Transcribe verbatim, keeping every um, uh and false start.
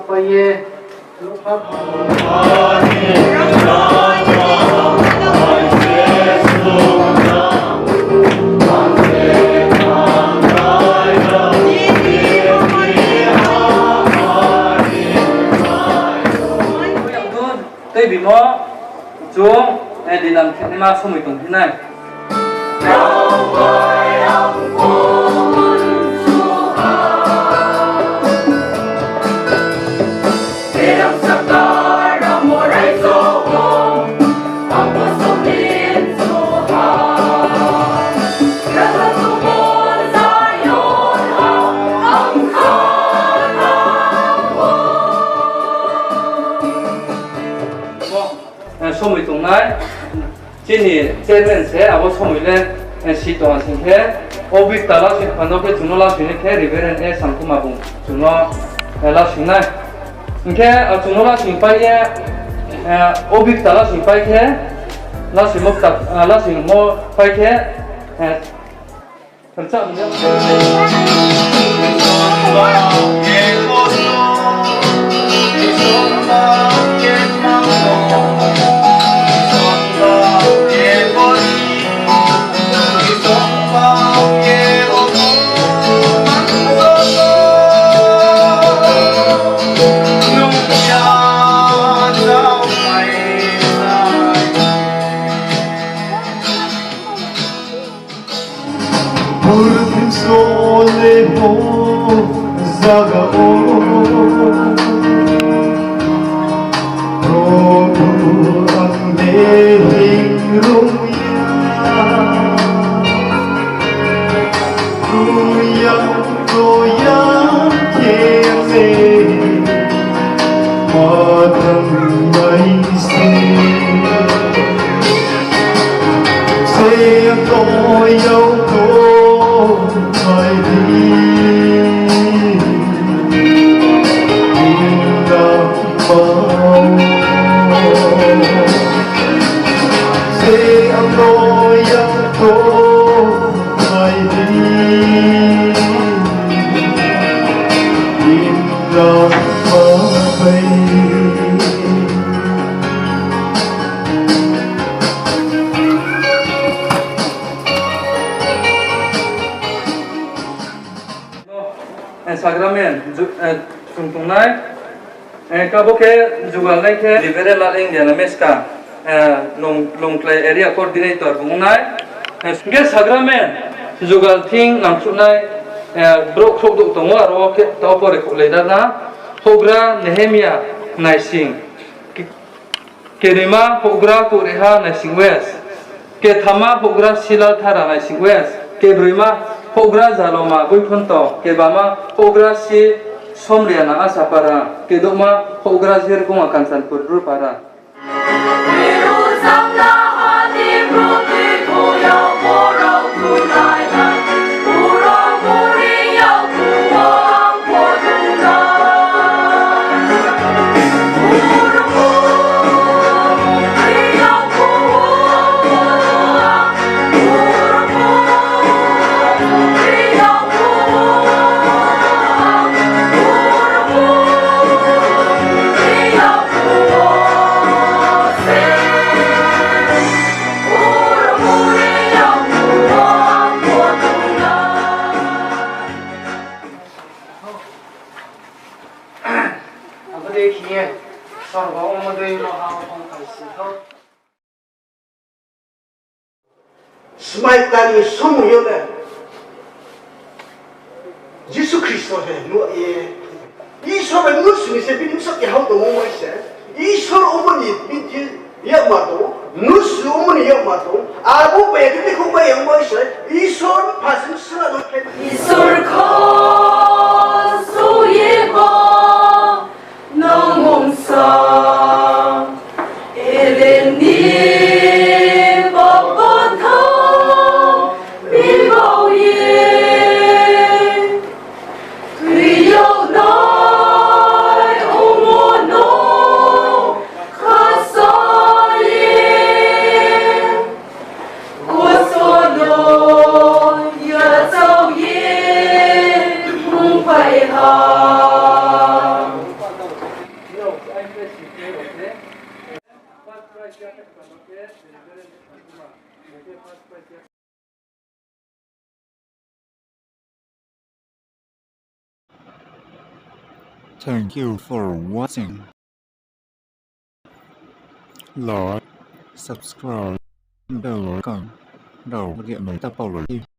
Pai ye, tei bimo, chung, eh, lilam khe ma somoi tong phi nai. Eh, somoi tongnai. Chini chairman se abo somoi le, eh, si tong sing khe, obikta lasing phano khe chung no lasing ni khe Reverend A Sangkuma bung chung no, eh, lasing nai. Hing khe, ah, chung no lasing pai ye, eh, obikta lasing pai khe, lasing mo kta, ah, lasing mo pai khe, eh, Purthim sole bo zaga o, Probhu ang behing rung ya. Kuyang kuyang khe se ma tang mai se. Se ang to yau to mai di. Inda mau. Se ang to yau to mai di. Inda mau pai. Eh, sakramen, ju-, eh, chung tongnai. Eh, kabo khe jugal nai khe Reverend Laleng Diana Meska, eh, Long-, Longklai area coordinator bung nai. Eh, hing khe sakramen jugal thing nangkhruhnai, eh, brouh khrouh douh tongo, aro khe tao pore khouhlai rana. Houhgra Nehemia Naising. Kenoima houhgra Kureha Naising West, kethama houhgra Silal Thara Naising West, kebroima houhgra Jaloma Boiphonto, kebama houhgra si Somriana Asapara, kedouhma houhgra Jirkuma Kanchanpur Brupara. Abo dei khe ye sorgo ongmo dei no ha ong phai si tho. Smai tani somoi yo le Jisu Khristo he nuh ye Isor bai mnusu ni se bini bsa kehao tongmo mai se. Isor omo ni bini yakma tong, mnusu omo ni yakma tong. Abo bai khe bikhuh bai yang mai se. Isor phasing sra no khe. Isor kho so ye bo nang mungsa. Eden ni bapatha bibau ye. Thoi yag nai ongmo no khasa ye. Kosto no yachao ye ongphai ha. Thank you for watching. Like, subscribe, bell icon rao ri nai ta pau lai di.